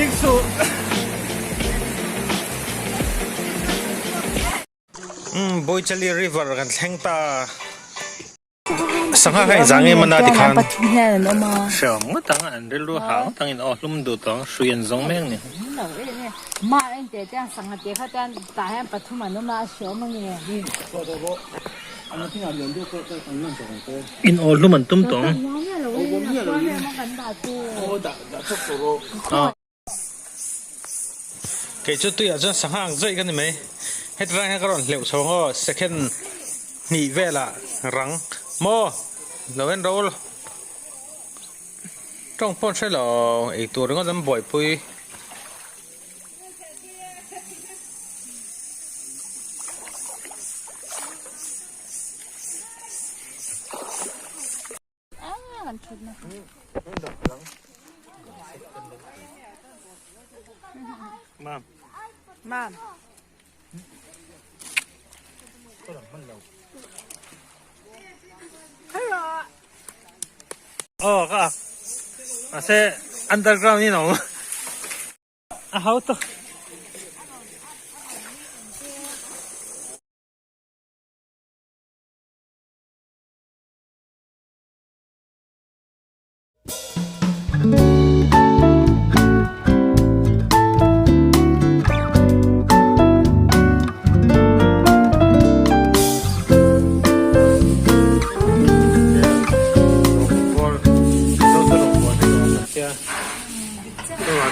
Ding suh. Umm Boichali River kan thleng ta. Sangha kha engzah nge mana tikhan. Hreawm ngawt ang an rilru hah ngawt angin aw hlum duh tawh ang hrui an zawng mek ni. In aw hlum an tum tawh ang. Kei chu tuiah chuan sangha ang zawih ka ni mai. Heti lai hian ka rawn hleuh chho ang aw, second hnih velah rang maw lo en ro tawng pawh an hre lo eitur ringawt an buaipui. Mam. Mam. Oh ka mahse underground in a awm a hau tawk.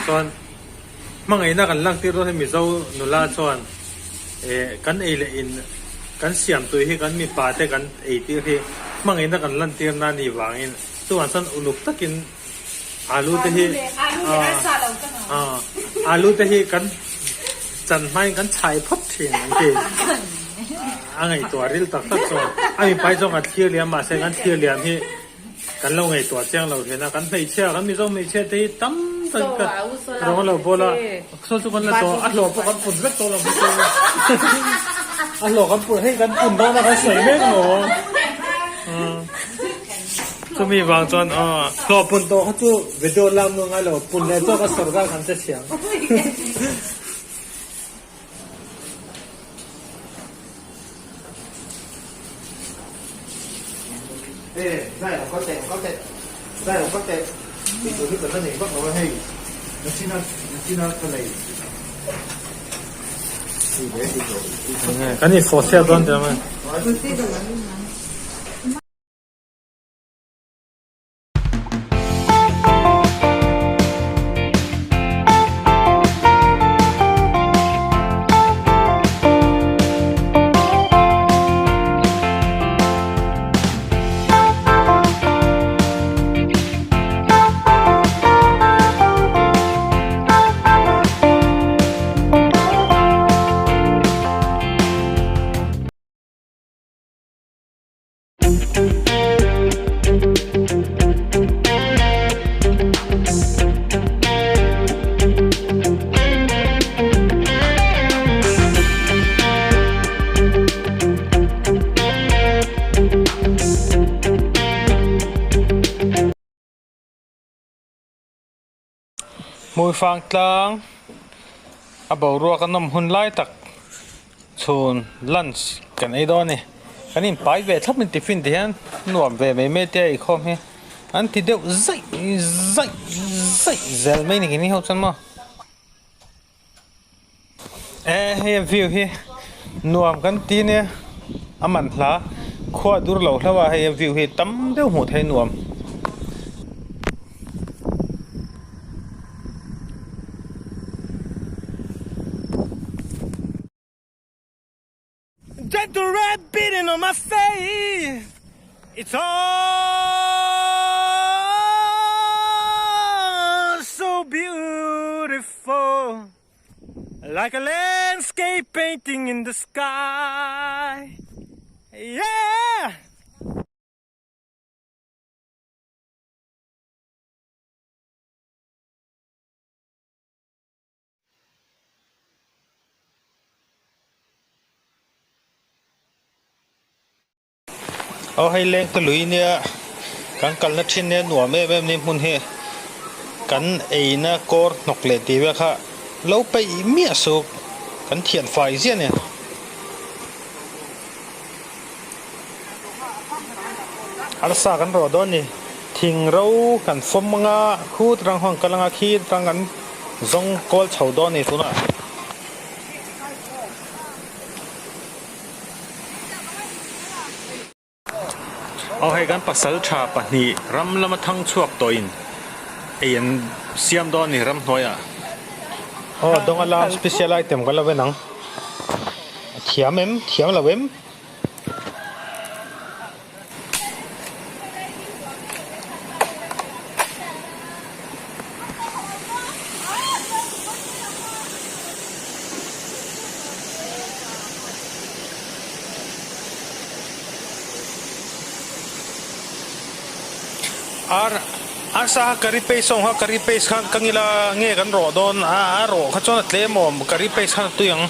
Chuan hmangaihna kan lak tir dawn hi Mizo nula chuan eh kan ei leh in kan siam tui hi kan mipa te kan ei tir hi hmangaihna kan lan tir na ni vangin chuvang chuan uluk takin alu te hi ah alu te hi kan chan hmain kan chhai phawt thin an ti a ngaihtuah ril tak tak chuan a mipa hi chuan kan thlir liam mahse kan thlir liam hi Kan lo ngaihtuah chiang lo thin a, kan hmeichhia, kan Mizo hmeichhia te hi tam tak ka rawng a lo bawl a, saw chu kan la tawh, a hlawh pawh kan pun vek tawh lo chu a hlawh kan pun, hei kan pun dawn a kan sawi mek maw chumi vang chuan hlawh pun tawh kha chu video lak nu ngai lo, pun leh chuan ka sawrkar kan che chhiang. Kan in fawhchhiat dawn tih ang. Hmuifang tlang a boruak a nawm hun lai tak chhun lunch kan ei dawn a ni kan inpai ve thlap in tiffin ti hian nuam ve mai mai te a inkhawm hi an ti deuh zaih zaih zaih zel mai ni keini ho chuan maw e hei a view hi nuam kan ti nia a man hla khua dur lo hlauh a hei a view hi tam deuh hmuh theih nuam. Gentle red beating on my face It's all so beautiful Like a landscape painting in the sky Yeah! Aw hei leng te lui nia kan kalna thin nia nuam em em ni hmun hi Kan eina kawr hnawk leh tih vel kha lo peih miah suk kan thian fai ziah nen. Arsa kan rawh dawn ni. Thing ro kan fawm anga khut rang ho an kal anga khi rang kan zawng kawl chho dawn ni tunah. Aw hei kan pasal tha pahnih ram lama thang chhuak tawhin ei an siam dawn a ni ramhnuaiah. Aw dawnga lam special item kan lo en ang. A thiam em? Thiam lo em? Ar arsa kha curry paste a awm kha curry paste kha ka ngila nge kan rawh dawn a a rawh kha chuan a tlem awm curry paste khan a tui ang.